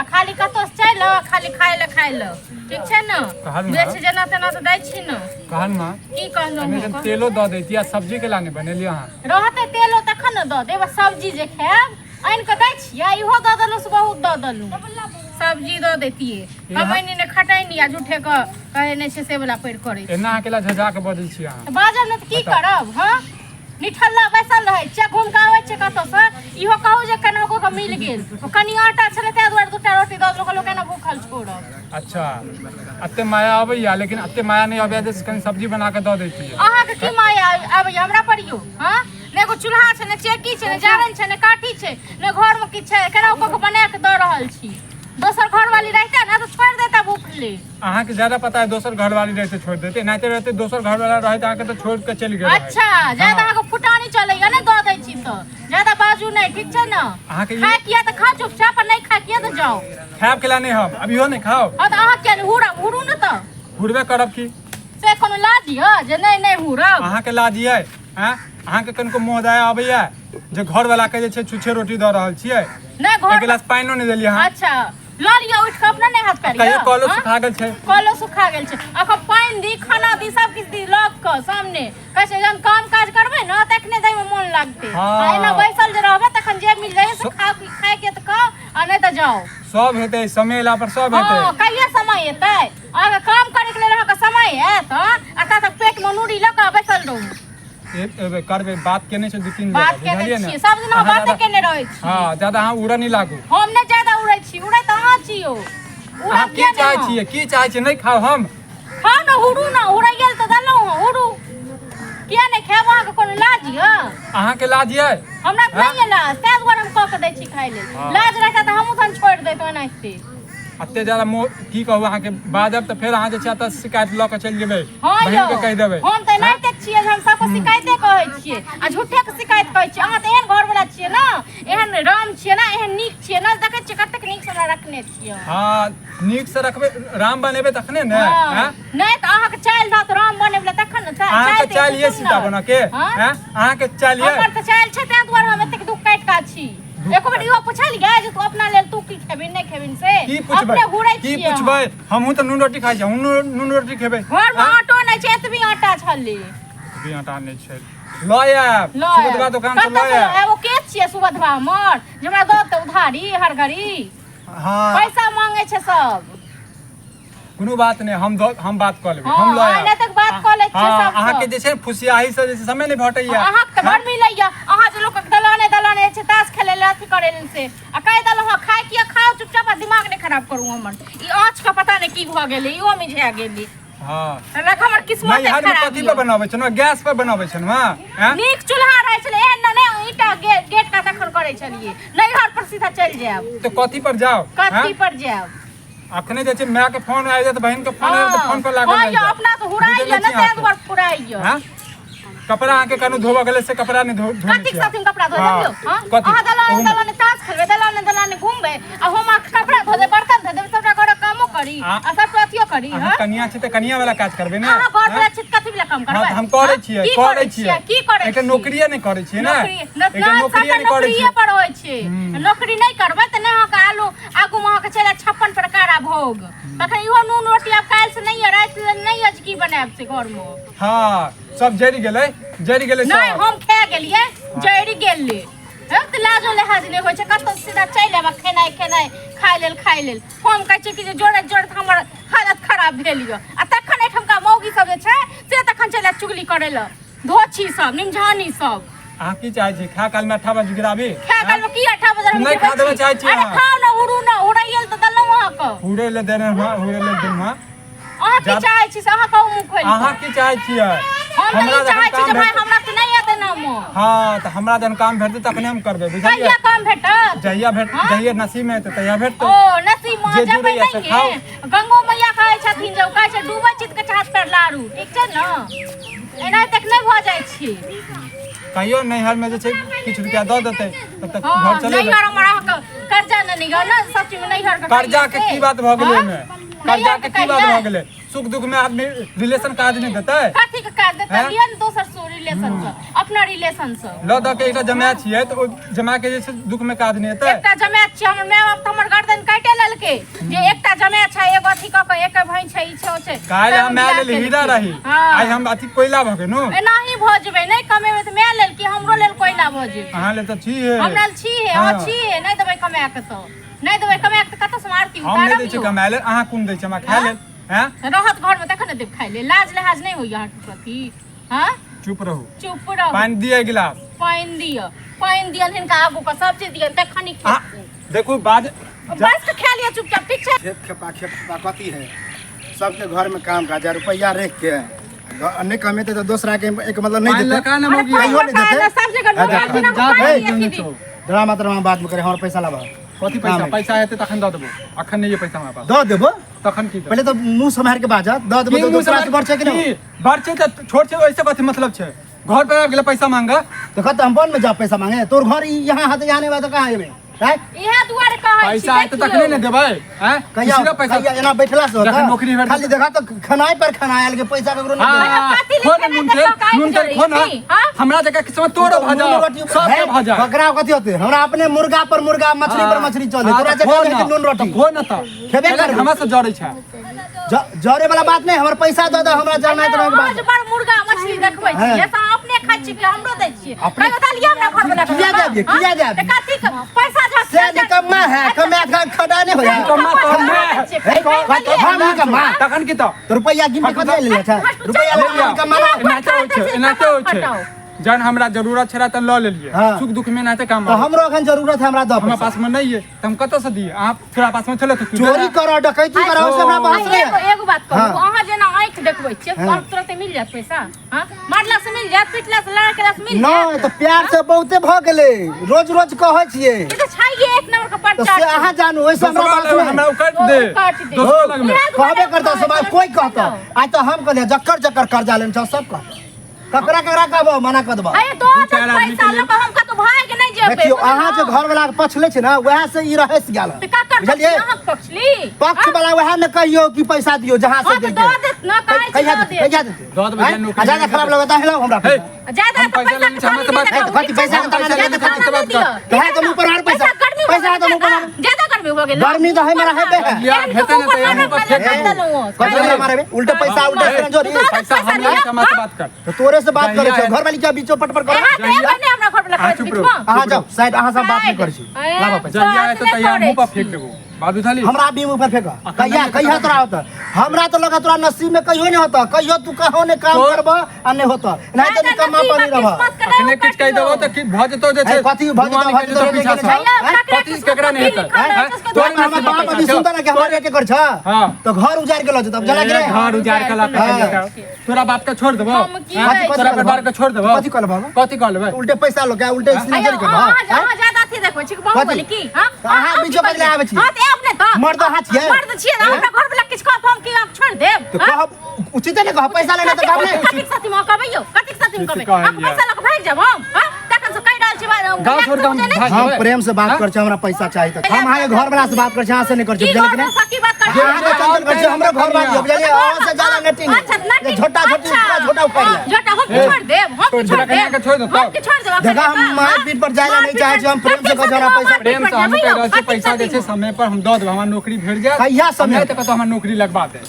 आ खाली कतौ से चलि आउ आ खाली खाय लए खाय लए, ठीक छै ने? कहल ना। बेच जेना तेना तऽ दै छी ने। कहल ना। की कहलहुँ? एहिमे हम जब तेलो दऽ दैती आ सब्जी के लाने बनेलियै अहाँ। रहतै तेलो तखन ने दऽ देब। आ सब्जी जे खायब आनि कऽ दै छियै, इहो दऽ देलहुँ से बहुत दऽ देलहुँ। सब्जी दऽ दैतियै, कमैनी ने खटैनी आ झूठे के कहै नहि छै से वला पैर करै छै। एना अहाँ केला झझा के बजै छी अहाँ? तऽ बाजब ने तऽ की करब? हँ, निठल्ला बैसल रहै छियै, घुमि कऽ आबै छियै कतौसँ, इहो कहू जे केना कऽ कऽ मिल गेल। ओ कनि आटा छलै ताहि दुआरे दूटा रोटी दऽ देलहुँ, कहलहुँ केना भूखल छोड़ब। अच्छा, एते माया अबैया, लेकिन एते माया नहि अबैया जे कनि सब्जी बना कऽ दऽ दैतियै। अहाँके की माया आबैया हमरा पर यौ? हँ, ने एगो चूल्हा छै, ने चेकी छै, ने जारनि छै, ने काठी छै, ने घरमे किछु छै। केना कऽ कऽ बना कऽ दऽ रहल छी। दोसर घरवाली रहिते ने तऽ छोड़ि देता भूखले। अहाँके ज्यादा पता है। दोसर घरवाली रहते छोड़ देते, एनाहिते रहते। दोसर घरवाला रहते अहाँके तऽ छोड़ के चलि गेल रहै। अच्छा, ज्यादा अहाँके फुटानी चलैया ने दऽ दै छी तऽ ज्यादा बाजू नहि, ठीक छै ने? अहाँके खाय किया तऽ खा चुपचाप आ नहि खाय किया तऽ जाउ। खायब केला नहि हम अभियो नहि खाउ। हँ, तऽ अहाँ किया नहि हुरब? हुरू ने तऽ। हुरबे करब की? से कोनो लाज यऽ जे नहि नहि हुरब? अहाँके लाज ये? आँय, अहाँके कनिको मोह दया अबैया जे घरवाला के जे छै छुच्छे रोटी दऽ रहल छियै? नहि एक घर गिलास पानिओ नहि देलियै अहाँ। अच्छा, लऽ लिअ उठि कऽ, अपना नहि हाथ पैर कहियो यऽ? कलो हँ? सुखा गेल छै। कलो सुखा गेल छै। अखन पानि दी, खाना दी, सब किछु दी लग कऽ सामने। कहै छै जहन काम काज करबै ने तखने दै मे मोन लागतै। आ एना बैसल जे रहबै तखन जे मिल जाइए से खाउ। खायके तऽ खाउ आ नहि तऽ जाउ। सब हेतै, समय एला पर सब हेतै। हँ, कहिया समय एतै? अहाँके काम करैके लेल अहाँके समय आयत? हँ, आ ता तक पेटमे नूरी लऽ कऽ बैसल रहू। एबे करबै, बात केने छै दू तीन बात जगह, केने बुझलियै ने? छियै सब दिन, अहाँ अहाँ बाते ज्यादा केने रहै छी। हँ, ज्यादा अहाँ उड़ऽ नहि लागू। हम नहि ज्यादा उड़ै छी, उड़ै तऽ अहाँ छी यौ। अहाँ उड़ब की किया नहि चाहै हम? छियै? की चाहै छियै? नहि खाउ हम? खाउ ने, हुरू ने, हुरैयल तऽ देलहुँ हँ, हुरू किया नहि खायब? अहाँके कोनो लाज यऽ? अहाँके लाज ये? हमरा तऽ नहि यऽ लाज, ताहि दुआरे हम कऽ के दै छी खाय लेल। लाज रहितै तऽ हमहूँ तहन छोड़ि दैतहुँ एनाहिते। एते ज्यादा मोह की कहू अहाँके, बाजब तऽ फेर अहाँ जे छै एतऽ शिकायत लऽ कऽ चलि जेबै। हँ यौ, बहिनके कहि देबै। हम तऽ एनाहिते छियै जे हम सबके शिकायते कहै छियै आ झूठेके शिकायत कहै छियै। अहाँ तऽ एहन घरवला छियै ने, एहन राम छियै ने, एहन नीक छियै ने, देखै छियै कतेक नीकसँ हमरा रखने छियै। हँ, नीकसँ रखबै, राम बनेबै तखने ने। हँ। आँय? नहि तऽ अहाँके चालि रहत राम बनेबला तखन ने अहाँके चालि तऽ चालि ये एते सीता सुन्दर। बना के? हँ? आँय? अहाँके चालि ये? हमर तऽ चालि छै, ताहि दुआरे हम एतेक दुःख काटि कऽ छी। एको बेर इहो पुछलियै जे तू अपना लेल तू की खेबही नहि खेबही से? की पुछबै? अपने हुरै की छियै अहाँ। पुछबै? हमहूँ तऽ नून रोटी खाइ छी, हमहूँ नून रोटी खेबै। घर मे आटो नहि छै, एतबी आटा छलै। एतबी आटा नहि छै, लऽ आयब। लऽ आयब। सुबधवा दोकान से कतऽ लऽ से आयब। आयब? ओ के छियै सुबधवा हमर जे हमरा दऽ देतै उधारी हर घड़ी? हँ, पैसा मांगे छै सब। कोनो बात नहि, हम दऽ हम बात कऽ लेबै। हँ, हम लऽ आइ आयब। नहि तक बात कऽ लै छियै हँ, सबसँ। अहाँके जे छै फुसियाही से जे छै समय नहि भेटैया। अहाँके तऽ बड़ मिलैया। अहाँ जे लोकक दलाने दलाने जाइ छै ताश खेलै लए, अथी करै लए से। आ कहि देलहुँ हँ, खाय किया खाउ चुपचाप आ दिमाग नहि खराब करू हमर। ई आँच के पता नहि की भऽ गेलै, इहो मिझा गेलै। हँ, रख, हमर किस्मत नैहरमे खराब कथी यऽ। पर बनाबै छलहुँ? गैस पर बनाबै छलहुँ हँ? आँय? नीक चूल्हा रहै छलै, एहन ने नहि ईंटा गेट का तखन करै छलियै। नैहर पर सीधा चलि जायब। तऽ कथी पर जाउ? कथी आँय? पर जायब? अखने जे छै माय के फोन आबि जायत, बहिन के फोन आबि जायत, फोन पर लागल हँ रहि यौ, जायत। अपना तऽ हुराइए बुझै ने नहि छी ताहि अहाँके। दुआरे फुराइए। हँ? कपड़ा अहाँके कनो धोबऽ गेलै से कपड़ा नहि धो धोने कथी छियै। साथी कपड़ा धो हँ, देलियौ? हँ, कथी? अहाँ दलाने ओहूमे। दलाने ताश खेलबै, दलाने दलाने घूमबै आ हम अहाँके कपड़ा धो देबै, बर्तन धो देबै, सबटा घरक कामो करी आ सबटा अथियो करी। अहाँ हँ, कनिया छी तऽ कनिया वाला काज करबै ने। अहाँ घर हँ? वाला छी तऽ कथी वाला काम हँ, करबै? तऽ हम करै हँ? छियै, की करै छियै। की करै एकटा छियै? नौकरिये नहि करै छियै ने। नौकरी एकटा नौकरिये सबटा नहि करै नौकरिये छियै। पर होइ छै। नौकरी नहि करबै तऽ नहि अहाँके आलू आगू मे अहाँके चलि आयत 56 प्रकार आ भोग। तखन इहो नून रोटी आब काल्हि से नहि यऽ, राति लेल नहि अछि की बनायब से घरमे। हँ, सब जरि गेलै, जरि गेलै नहि सब। हम खा गेलियै, जरि गेलै। हँ, तऽ लाजो लिहाज नहि होइ छै, कतौ सीधा चलि आयब आ खेनाइ खेनाइ खाय लेल खाय लेल। हम कहै छियै कि जे जोड़ैत जोड़ैत हमर हालत खराब भेल यऽ आ तखन एहिठमका मौगी सब जे छै से तखन चलि आयत चुगली करै लए, धोछी सब, निमझानी सब। अहाँ की चाहै छी? खा काल में 8 बजे गिराबी? खा काल में की 8 बजे हम नहि खा गिरबै देबऽ छी? चाहै छी अरे अहाँ। खाउ ने, उड़ू ने, उड़ैयल तऽ देलहुँ अहाँके। हुरे ले देने हुआ, हुरे ले देने हुआ। अहाँ की चाहै छी से अहाँ कहू मुँह खोलि कऽ। अहाँ की चाहै छियै? हम तऽ हमरा ई चाहै जखन छी जे काम भाय भेट हमरा तऽ नहि एतै नाम। हँ, तऽ हमरा जहन काम भेटतै तखने हम करबै, बुझलियै? कहिया काम भेटत? जहिया भेट हँ? जहिया नसीब में हेतै तहिया भेटतै। ओ नसीब में जे जेबै जुड़ैया से नहि खाउ। गंगो मैया कहै छथिन जे ओ कहै छै डूबै छी तऽ हाथ पैर लारू, ठीक छै ने? एना तक नहि भऽ जाइ छी। कहियो नैहर में जे छै किछु रुपया दऽ देतै तब तक हँ, घर चलेबै। नैहर हमर अहाँके कर्जा नहि निगल ने सब चीज में नैहर के कर्जा के कहियै की बात भऽ गेलै हँ? ओहिमे? कर्जा के की बात नैहर भऽ गेलै? सुख दुख में आदमी रिलेशन काज नहि देतै? कथी के काज देतै? हैं? लिअ ने दोसर सो रिलेशन से, अपना रिलेशन से। लऽ दऽ के एकटा जमाए छियै तऽ ओहि जमाए के जे छै दुख में काज नहि हेतै? एकटा जमाए छियै, हमर माय बाप तऽ हमर गर्दन काटे लेलखिन। केलकै जे एकटा जमाय छै एगो अथी कऽ कऽ एके भाई छै ई छै ओ छै। काल्हि तब हम माय बियाह लेल हीरा केलकै। रही, हँ। आइ हम अथी कोयला भऽ गेलहुँ। एनाही भऽ जेबै, नहि कमेबै तऽ माय लेल की, हमरो लेल कोयला भऽ जेबै। अहाँ लेल तऽ छी हे। हमरा लेल छी हे। हँ, हँ। छी हे। नहि देबै कमाए कऽ तऽ, नहि देबै कमाए कऽ तऽ कतऽ से आरती हम नहि उतारब दै छियै यौ? कमाय लेल, अहाँ कोन दै छियै हमरा खाय लेल? हैं? रहत घरमे तखन ने देब खाय लेल। लाज लिहाज नहि होइए अहाँके प्रति? हँ? चुप रहू। चुप रहू। पानि दिअ गिलास। पानि दिअ, पानि दिअ, हिनका आगू पर सब चीज दिअ तखन ही अहाँ खेथिन। देखू बाज। बस के खा लिअ चुपचाप, ठीक छै? खेप खेपा खेप खेपा कथी है? सबके घर में काम काज है, रुपया रख के नहीं कमेते तो दूसरा के एक मतलब नहीं पानि देते। लगा ना अरे मौगी। पानि कहियो नहीं बरसा देते। आयल, सब जगह आ नौकरी देखा। बिना जा पानि दे, अथी दी। ड्रामा त्रामा बाद में करे, हमारा पैसा लाबा। कथी पैसा? काम है। पैसा हेतै तखन दऽ देबो, अखन नहीं है पैसा हमरा पास। दऽ देबो। तखन की देबो? पहिले तो मुंह सम्हार के बाजत, दऽ देबो की तो मुँह दूसरा से सम्हार- बढ़ छै कि नहीं? की? बढ़ छै तऽ छोट छै, ओहिसँ कथी मतलब छै? घर पर आबि गेलै पैसा मांगऽ। तो कहत हम वन में जा पैसा मांगे, तोर घर ई यहाँ हाथ यहाँ नहीं बा तो कहाँ एबे? हैं? इएह दुआरे कहै छी। पैसा आयत देखियौ। तखने ने देबै। हैं? कहिया किसी पैसा कहिया एना बैठला से होता? जखन नौकरी भेट खाली देखा तो खनाई पर खनाई आयल के पैसा ककरो नहीं हाँ, देलक। कथी खो ना लिखने नून देखो, तेल, काहे नून तेल जरै खो ना। छी, हाँ? हमरा जगह किस्मत तोरो भऽ नून जाओ, रोटी सबके है, भऽ जाए। बकरा कथी होते? हमरा अपने मुर्गा पर मुर्गा, मछली पर मछली चले। हाँ, तोरा तऽ जगह खो में ना, के नून रोटी तऽ खो ना तऽ। खेबे पहिले करबै। हमरा से जरै छै। जरे वाला बात नहीं, हमर पैसा दऽ दऽ, हमरा जाना है तो अहाँ जे बड़ मुर्गा मछली देखबै हाँ। छियै से अहाँ अपने खाइ छियै कि हमरो दै छियै? अपने- कहियो देलियै हमरा घर वाला के? किया देबियै? हाँ? किया देबियै? तऽ कथी के पैसा जहाँ से निकम्मा है, कमा के खड़ा नहीं होया। निकम्मा तो हम है। हे, हम निकम्मा। तखन की तऽ? तो रुपया गिन के कथी ले छै? रुपया ले लिअ। निकम्मा ना। एनाहिते होइ छै, एनाहिते होइ छै। जहन हमरा जरूरत छलै तऽ लऽ लेलियै। हाँ। सुख दुख में एनाहिते काम तो आबै। हमरो अखन जरूरत है, हमरा दऽ हमरा पैसा। पास में नहीं है तऽ हम कतऽ से दियै? अहाँ तोरा पास में छलै तऽ तू चोरी दे। करो, डकैती करो, से हमरा बहस नहीं एगो है। एगो बात कहू। हाँ। अहाँ जेना आँखि देखबै छियै हाँ। तब तुरंत मिल जायत पैसा? हाँ, मारला से मिल जायत, पिटला से, लड़ा केला से मिल नहीं जायत? तो प्यार से बहुते भऽ गेलै, रोज रोज कहै छियै। ई तऽ छैहे एक नंबर के तो परचा। से अहाँ जानू, ओहिसँ हमरा दोसरा बात लग नहीं। हमरा उकाटि दे। ओ काटि दे। दोसरा लग में। इएह दुआरे कहबे करता कहै समाज छी, कोई कहता। आज तो हम कहलियै जकर जकर कर्जा लेने छौ सब कहता, ककरा ककरा कहबो मना कऽ देबो। अरे दो दू चारि दो आदमी पैसा के लऽ कऽ हम कतौ भागि नहि जेबै। देखियौ अहाँ जे घर वाला के पक्ष लै छै ने, वएह से ई रहस्य गेल हन। तऽ ककर पक्ष? बुझलियै? अहाँके पक्ष ली? पक्ष वाला वएह ने कहियौ कि पैसा दियौ जहाँ से हाँ, तऽ दे। दऽ देत ने, कहै छी कहिया दऽ देतै? देत। कहिया देतै? दऽ देबै, आँय? जे नौकरी आ ज्यादा खराब लगता है हमरा हे, पैसा। ज्यादा हम तऽ पैसा पैसा लेने छी, हमरा के तऽ बात ताना हे, नहि कथी दियौ। पैसा के ताना ज्यादा नहि ताना दियौ? नहि दियौ। तऽ है तऽ मुँह पर मार पैसा। पैसा गर्मी पैसा है तऽ मुँह पर मार। ज्यादा गर्मी हो गेल। गर्मी तऽ है मेरा हेबे है। लिया, हेतै ने तऽ मुँह पर फेंक देबो। कथी हमरा मारबे? उल्टे पैसा उल्टे हे, से जोड़ी। पैसा हम लै छी, हमरा से बात कर। तो तोरे से बात करै जहिया छौ, घर वाली के बीचो पट पर करो। अहाँ तऽ एबै नहि हमरा घर पर अहाँ लऽ चुप कऽ रहू। बीचमे। अहाँ जाउ साइड, अहाँ सब बात नहि करै छी, लाबऽ पैसा। जहिया हेतै तहिया मुँह पर फेंक देबो। बात बुझली? हमरा भी मुँह पर फेंक। कहिया नहि कहिया तोरा होता? हमरा तो लगा तोरा नसीब में कहियो नहीं होता, कहियो तू कहो ने काम तोर- करब आ नहीं होता, नहीं तो निकम्मा बनी रहब। अखने किछु कहि देबो तऽ की भऽ जेतौ जे छै। हे, कथी भऽ जेतौ, धुआँ भऽ निकलि जेतौ, जेतौ पीछा से। हैं? कथी केकरा नहि हेतै? हैं? तोर हमर बाप अभी सुनता ना कि हमरा के कर छ हाँ। तो घर उजाड़ के लऽ जेतौ, जला के ए, घर उजाड़ के लऽ के हाँ। जेतौ। तोरा बाप के छोड़ देबो? हम की हैं? कहै तोरा छी? परिवार के छोड़ देबो? कथी कहलबो हम? कथी कहलबै? उल्टे पैसा लऽ के उल्टे सिग्नेचर के अहाँ अहाँ ज्यादा अथी देखबै छी बाहुबली कथी? की? हाँ? तऽ अहाँ हम बीचो की बदले आबै छी। हाँ, तऽ आयब ने तऽ। मर्द अहाँ छियै? मर्द छियै ने, हमरा घर वाला किछु कहत हम की आब छोड़ि देब? तो हाँ? कहब उचिते ने कहब, पैसा लेने तऽ कहब ने। कतेक साथी मे कहबै यौ? कतेक साथी मे कहबै? किछु कहलियै। अहाँ पैसा लऽ कऽ भागि जायब हम? हाँ? तखन से कहि रहल छी गाँव छोड़ि कऽ हम भागि हम जेबै? प्रेम से बात हाँ? कर छी, हमरा पैसा चाही तऽ हम अहाँके घर वाला से बात कर छी, अहाँ से नहीं कर छी, की बुझलियै घर कि नहीं? से की बात कर छी? अहाँके चंचल कर छी, हमरो घर वाली बुझलियै, अहाँ से ज्यादा नटी अच्छा, नहीं नटी। झोटा झोटी अच्छा। पूरा झोटा उखाड़ हाँ, ले। झोटा हम की छोड़ि देब? हम की छोड़ि कन्या देब? के छोड़ि देब हम की छोड़ि देब? देखा, हम मार पीट पर जाय ला नहीं चाहे छी, हम प्रेम से कहै छी, हमरा पैसा प्रेम से हम कहि रहल छी, पैसा जे छै समय पर हम दऽ देबै, हमरा नौकरी भेट जायत। कहिया समय? नहि तऽ कतौ हमरा नौकरी लगवा दे।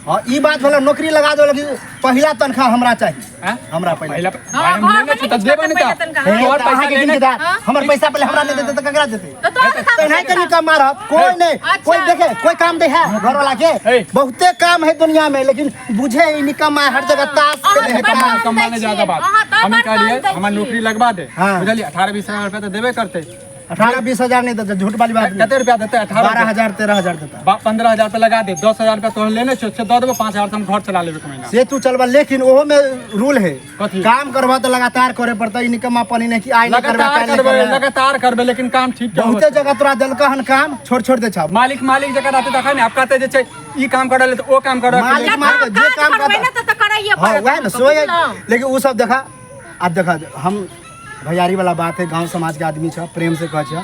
हाँ, ई बात भेलै, नौकरी लगा देबै, लेकिन पहिला तनख्वाह हमरा चाही। हैं? हमरा पहिला। पहिला हाँ, भाई हम घर लेने छी में तऽ देबै नहि ने किछु तऽ। तनख्वाह। हे, तोहर तऽ पैसा अहाँके लेने गिन के हाँ? हमर पैसा पहिले हमरा नहि देतै तऽ ककरा देतै? तऽ तोरा तऽ तऽ एनाहिते नहीं कमा रहत कोई नहीं। अच्छा। कोई देखे कोई काम दे है घर वाला के। हे। बहुते काम है दुनिया में, लेकिन बुझे ही निकम्मा है, हर जगह ताश अहाँ खेले है, तऽ बड़ ताश। काम कमा दै नहि ज्यादा छियै। बात। अहाँ तऽ हम बड़ कहलियै काम दै हमरा छियै। नौकरी लगवा दे। हाँ। बुझलियै, 18-20 हजार रुपया तऽ देबे करतै। 18-20 हजार नहीं देते, झूठ वाली बात नहीं। कते रुपया देतै? 18 12 हजार 13 हजार देता। 15 हजार रुपया लगा दे, 10 हजार रुपया तोहर लेने छौ से दऽ देबो, 5 हजार से हम घर चला लेबै एक महीना। से तू चलबा, लेकिन ओहो में रूल है। कथी? काम करबा तो लगातार करे पड़ता, ई निकम्मा पानी नहीं कि आइ नहीं करबा लगातार काल्हि नहीं करबै, करबा। लगातार करबै, लेकिन काम ठीक के बहुते जगह तोरा देलका हन काम छोड़ छोड़ दे छा। मालिक मालिक जगह रहते तखन आब कहते जे छै ई काम करऽ लेल तऽ ओ काम करऽ। मालिक जखन मालिक जे काज काम करबै करता। ने तऽ करैये हाँ पड़त वह ना अहाँके, सोए। बुझलहुँ? लेकिन वो सब देखा, आब देखा, हम भैयारी वाला बात है, गांव समाज के आदमी छ, प्रेम से कह छ,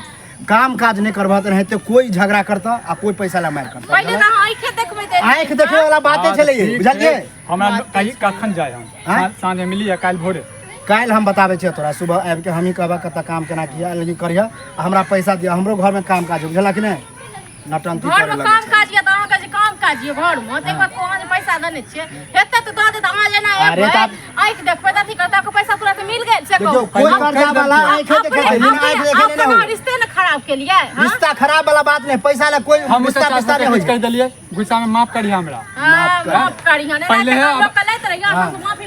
काम काज नहीं करबा तऽ एनाहिते कोई झगड़ा करता आ कोई पैसा ला मार करता। पहिले तऽ अहाँ आँखे देखबै तऽ आँखि देखे वाला बाते छलै ठीक बुझलियै? छै। हमरा कही कखन जाय हम? आँय? साँझ में मिली या काल्हि भोरे? काल्हि हम बताबै छियै तोरा, सुबह आबि के हमही कहबा कतऽ काम केना किया, लेकिन करिह आ हमरा पैसा दिअ, हमरो घरमे काम काज है, बुझला कि नहि? नौटंकी घर करे में लगै काम छै। काज यऽ तऽ अहाँके जे काम काज यऽ घर में ताहि पर अहाँ जे पैसा देने छियै हेतै तऽ दऽ देत अहाँ जेना अरे एबै तऽ आँखि देखबै तऽ अथी करतै अहाँके पैसा तुरंत मिल गेल से देखियौ कहू कोई हम कर्जा कहि वाला देलकै। आंखें देखे अपने बिना आंख देखे अपने नहीं अपना होई। रिश्ते ने खराब केलियै हाँ? रिश्ता खराब वाला बात नहीं, पैसा ला कोई हम रिश्ता चाचा पिस्ता सबके नहीं किछु होई। कहि देलियै, गुस्सामे माफ करिहे हमरा। हाँ, माफ कर। माफ करिहन। एना पहिले तऽ अब- लोक के लैत रहियै, अहाँ सब माफी